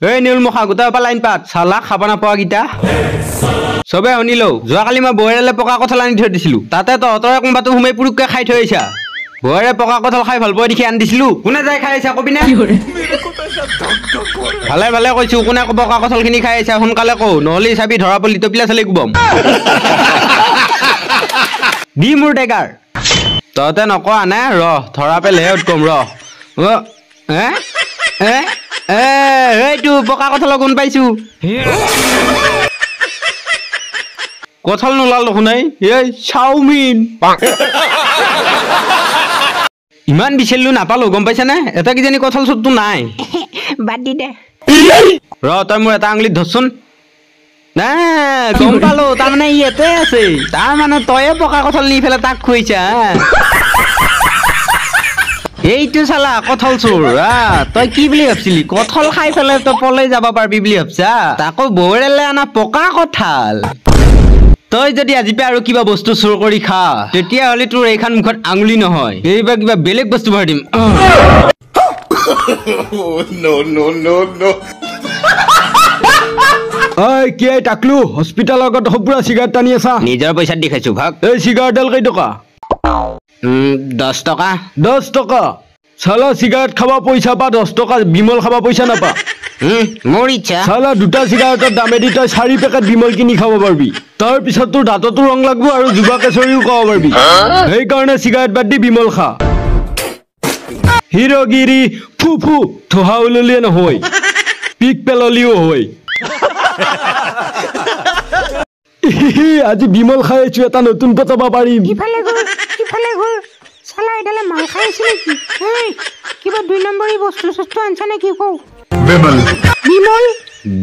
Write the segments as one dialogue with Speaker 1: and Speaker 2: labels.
Speaker 1: এই নীলমুখা গোটাৰ পৰা লাইন পাত চালা খাব নাপোৱা কেইটা চবে শুনিলো। যোৱাকালি মই বৌৱেৰেলে পকা কঁঠাল আনি থৈ দিছিলো, তাতে তহঁতৰে কোনোবাটো সোমাই পুৰুককে খাই থৈ আহিছা। বৌৱেৰে পকা কঁঠাল খাই ভাল পোৱা দেখি আনি দিছিলো, কোনে যাই খাই আহিছা কবি নে? ভালে ভালে কৈছো, কোনে পকা কঁঠালখিনি খাই আহিছা সোনকালে কওঁ, নহ'লে চাবি ধৰা পলি টপিলা চালি কোবাম দি মোৰ ডেগাৰ। তহঁতে নকৱা নে? ৰহ ধৰা পেলেহে উৎকম ৰহ। এইটো পকা কঁঠালৰ গুণ পাইছো, কঁঠাল নোলাল দেখোন। এই চাওমিন ইমান বিচাৰিলো নাপালো, গম পাইছানে? এটা কিজানি কঁঠাল চোৰটো নাই।
Speaker 2: বাদ দি দে।
Speaker 1: ৰ তই মোৰ এটা আঙুলিত ধৰচোন। নাই গম পালো, তাৰমানে ইয়াতে আছে। তাৰমানে তয়ে পকা কঁঠাল নি পেলাই তাক খুৱাইছা। এইটো চালা কঁঠাল চোৰ। তই কি বুলি ভাবছিলি? কঁঠাল খাই পেলাই তই পলাই যাব পাৰবি বুলি ভাবছা? তাকো বৌৰেলে অনা পকা কঁঠাল। তই যদি আজি পৰা আৰু কিবা বস্তু চুৰ কৰি খা, তেতিয়াহ'লে তোৰ এইখন মুখত আঙুলি নহয়, এইবাৰ কিবা বেলেগ বস্তু ভৰাই দিম।
Speaker 3: ঐ কি টাকলু, হস্পিটেলৰ আগত পুৰা চিগাৰেট টানি আছা?
Speaker 1: নিজৰ পইচাত দি খাইছো ভাগ।
Speaker 3: এই চিগাৰেটডাল কেইটকা?
Speaker 1: 10 টকা।
Speaker 3: 10 টকা? চালা চিগাৰেট খাব পইচা পা 10 টকা, বিমল খাব পইচা নাপা।
Speaker 1: মোৰ ইচ্ছা।
Speaker 3: চালা দুটা চিগাৰেটৰ দামেদি তই 4 পেকেট বিমল কিনি খাব পাৰবি। তাৰ পিছত তোৰ দাঁততো ৰং লাগব আৰু যুৱা কেচৰিও খাব পাৰবি। সেইকাৰণে চিগাৰেট বাদ দি বিমল খা। হিৰগিৰি ফু ফু থোহা ওললিয়ে নহয়, পিক পেললিও হয়। আজি বিমল খাই আছো, এটা নতুন পতাব পাৰিম।
Speaker 2: ইফালে ঘূৰ, ইফালে ঘূৰ। চালা এডালে মাল খাই আছে নেকি? এই কিবা 2 নম্বৰী বস্তু চস্তু আনছা নেকি? কওঁ।
Speaker 4: বিমল।
Speaker 2: বিমল।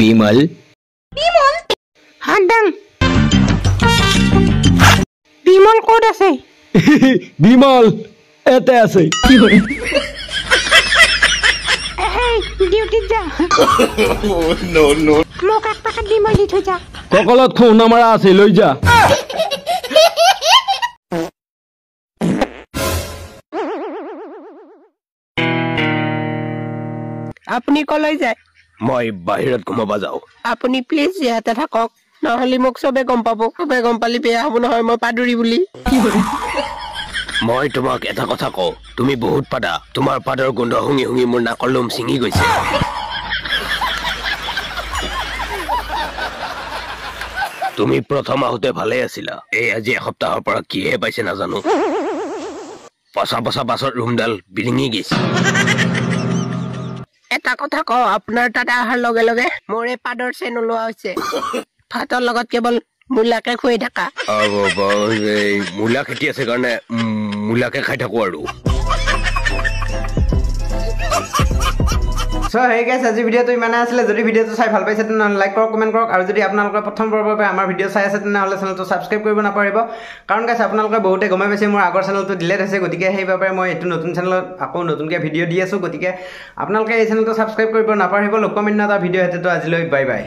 Speaker 1: বিমল।
Speaker 2: বিমল। হাত দাং। বিমল ক'ত আছে?
Speaker 3: বিমল এতে আছে।
Speaker 2: ডিউটিত যা। মোক এক পেকেট বিমল দি থৈ যা।
Speaker 3: ককলত খুন্দা মাৰা আছে, লৈ যা।
Speaker 5: আপুনি কলৈ যায়?
Speaker 6: মই বাহিৰত ঘুমাব যাওঁ।
Speaker 5: আপুনি প্লিজ ইয়াতে থাকক, নহ'লে মোক চবে গম পাব। চবে গম পালে বেয়া হ'ব নহয়, মই পাদুৰি বুলি।
Speaker 6: মই তোমাক এটা কথা কওঁ, তুমি বহুত পাদা। তোমাৰ পাদৰ গোন্ধ শুঙি শুঙি মোৰ নাকৰ লোম ছিঙি গৈছে। তুমি প্ৰথম আহোঁতে ভালে আছিলা, এই আজি এসপ্তাহৰ পৰা কিহে পাইছে নাজানো, পচা পচা বাছত ৰুমডাল বিৰিঙি গৈছে।
Speaker 5: এটা কথা কওঁ, আপোনাৰ তাত অহাৰ লগে লগে মোৰ এই পাদৰ চেন ওলোৱা হৈছে। ভাতৰ লগত কেৱল মূলাকে খুৱাই থাকা।
Speaker 6: মূলা খেতি আছে কাৰণে মূলাকে খাই থাকো আৰু।
Speaker 1: চ' হেই গাইছ, আজি ভিডিঅ'টো ইমানে আছিলে। যদি ভিডিঅ'টো চাই ভাল পাইছে তেনেহ'লে লাইক কৰক, কমেণ্ট কৰক, আৰু যদি আপোনালোকে প্ৰথমবাৰৰ বাবে আমাৰ ভিডিঅ' চাই আছে তেনেহ'লে চেনেলটো ছাবস্ক্ৰাইব কৰিব নাপাহৰিব। কাৰণ গাইছ আপোনালোকে বহুতে গমেই পাইছে মোৰ আগৰ চেনেলটো ডিলেট হৈছে, গতিকে সেইবাবে মই এইটো নতুন চেনেলত আকৌ নতুনকৈ ভিডিঅ' দি আছোঁ। গতিকে আপোনালোকে এই চেনেলটো ছাবস্ক্ৰাইব কৰিব নাপাহৰিব। লগ পাম অন্য এটা ভিডিঅ' হেতেতো আজিলৈ বাই বাই।